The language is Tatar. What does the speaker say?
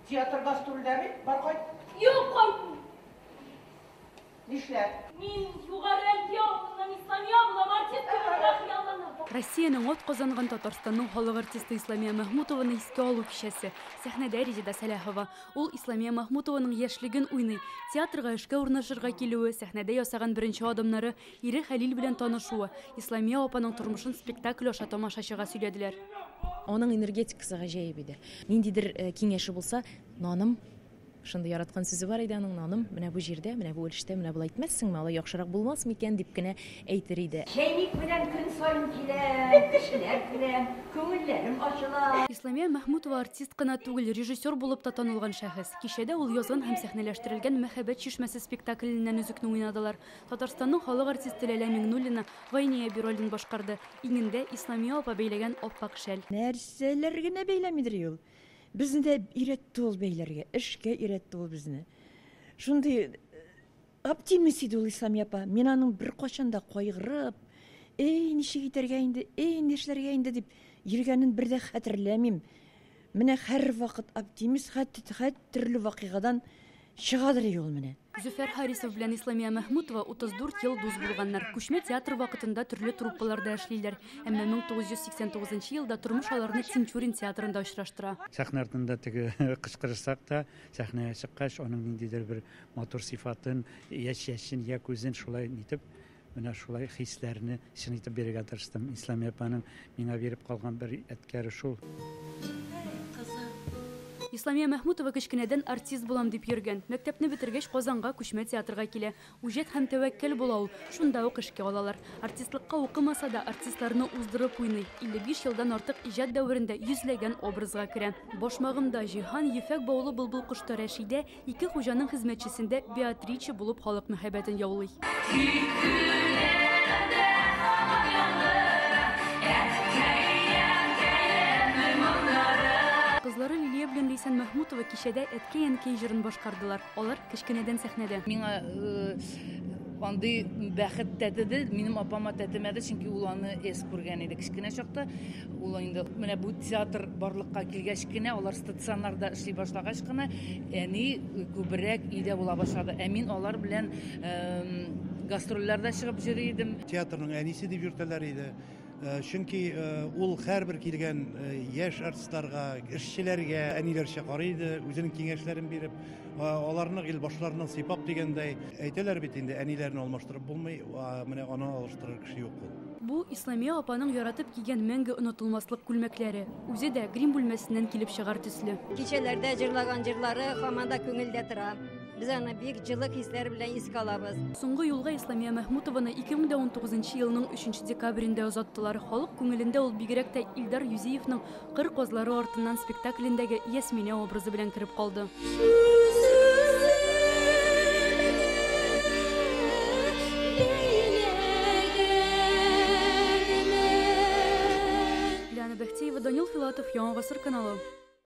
Театр гастрольдә бит, бар кайт. Юк, кайтмыйм. Нишләп? Мин Югары Әлки авылыннан Исламия булам, артистка булырга хыялланам. Россиянең атказанган Татарстанның халык артисты Исламия Мәхмүтованы искә алу кичәсе. Сәхнәдә Резеда Сәләхова. Ул Исламия Мәхмүтованың яшьлеген уйный. Театрга эшкә урнашырга килүе, сәхнәдә ясаган беренче адымнары, ире Хәлил белән танышуы, Исламия апаның тормышын спектакль аша тамашачыга сөйләделәр. Аның энергетикасы гаҗәеп иде. Ниндидер киңәше булса, наным, шундый яраткан сүзе бар иде аның, наным, менә бу җирдә, менә бу өлештә, менә болай әйтмәссеңме, алай яхшырак булмас микән дип кенә әйтер иде. Чәйник белән көн саен киләм, кешеләр күрәм, күңелләрем ачыла. Исламия Мәхмүтова артист кына түгел, режиссер булып та танылган шәхес. Кичәдә ул язган һәм сәхнәләштерелгән Мәхәббәт чишмәсе спектакленнән өзекне уйнадылар. Татарстанның халык артисты Ләлә Миңнуллина Гайния әби ролен башкарды. Иңендә Исламия апа бәйләгән ап-ак шәл. Нәрсәләр генә бәйләмидер ул. Безне дә өйрәтте ул бәйләргә, эшкә өйрәтте ул безне. Шундый оптимист иде ул Исламия апа. Мин аның беркайчан да кайгырып, эй, ничек итәргә инде, эй, нишләргә инде дип йөргәнен бер дә хәтерләмим. Менә һәрвакыт оптимист, хәтта төрле вакыйгадан чыгадыр ул менә. Зөфәр Харисов белән Исламия Мәхмүтова 34 ел дус булганнар. Күчмә театр вакытында төрле труппаларда эшлиләр. Әмма 1989 елда тормыш аларны Тинчурин театрында очраштыра. Сәхнә артында теге кычкырышсак та, сәхнәгә чыккач, аның ниндидер бер матур сыйфатын, я чәчен, я күзен шулай итеп, менә шулай хисләрне чын итеп бирергә тырыштым. Исламия апаның миңа биреп калган бер әткәре шул. Исламия Мәхмүтова кечкенәдән артист булам дип йөргән. Мәктәпне бетергәч Казанга күчмә театрга килә. Үҗәт һәм тәвәккәл була ул. Шунда ук эшкә алалар. Артистлыкка укымаса да артистларны уздырып уйный. 55 елдан артык иҗат дәверендә йөзләгән образга керә. Башмагымда Җиһан, ефәк баулы былбыл кошта Рәшидә, ике хуҗаның хезмәтчесендә Беатриче булып халык мәхәббәтен яулый. Кызлары Лилия белән Ләйсән Мәхмүтова кичәдә әткәй-әнкәй җырын башкардылар. Алар кечкенәдән сәхнәдә. Миңа андый бәхет тәтеде, минем апама тәтемәде, чөнки ул аны эс күргән иде кечкенә чакта. Ул инде менә бу театр барлыкка килгәч кенә, алар стационарда эшли башлагач кына, әни күбрәк өйдә була башлады. Ә мин алар белән гастрольләрдә чыгып йөри идем. Театрның әнисе дип йөртәләр иде. Чөнки ул һәрбер килгән яшь артистларга, эшчеләргә әниләрчә карый иде, үзенең киңәшләрен биреп, аларны гел башларыннан сыйпап дигәндәй әйтәләр бит инде, әниләрне алмаштырып булмый, менә аны алыштырыр кеше юк ул. Бу Исламия апаның яратып кигән мәңге онытылмаслык күлмәкләре. Үзе дә грим бүлмәсеннән килеп чыгар төсле. Кичәләрдә җырлаган җырлары һаман да күңелдә тора. Без аны бик җылы хисләр белән искә алабыз. Соңгы юлга Исламия Мәхмүтованы 2019 елның 3 декабрендә озаттылар. Халык күңелендә ул бигрәк тә Илдар Юзиевның Кыр казлары артыннан спектаклендәге Ясминә образы белән кереп калды. Лиана Бәхтиева, Данил Филатов, Яңа Гасыр каналы.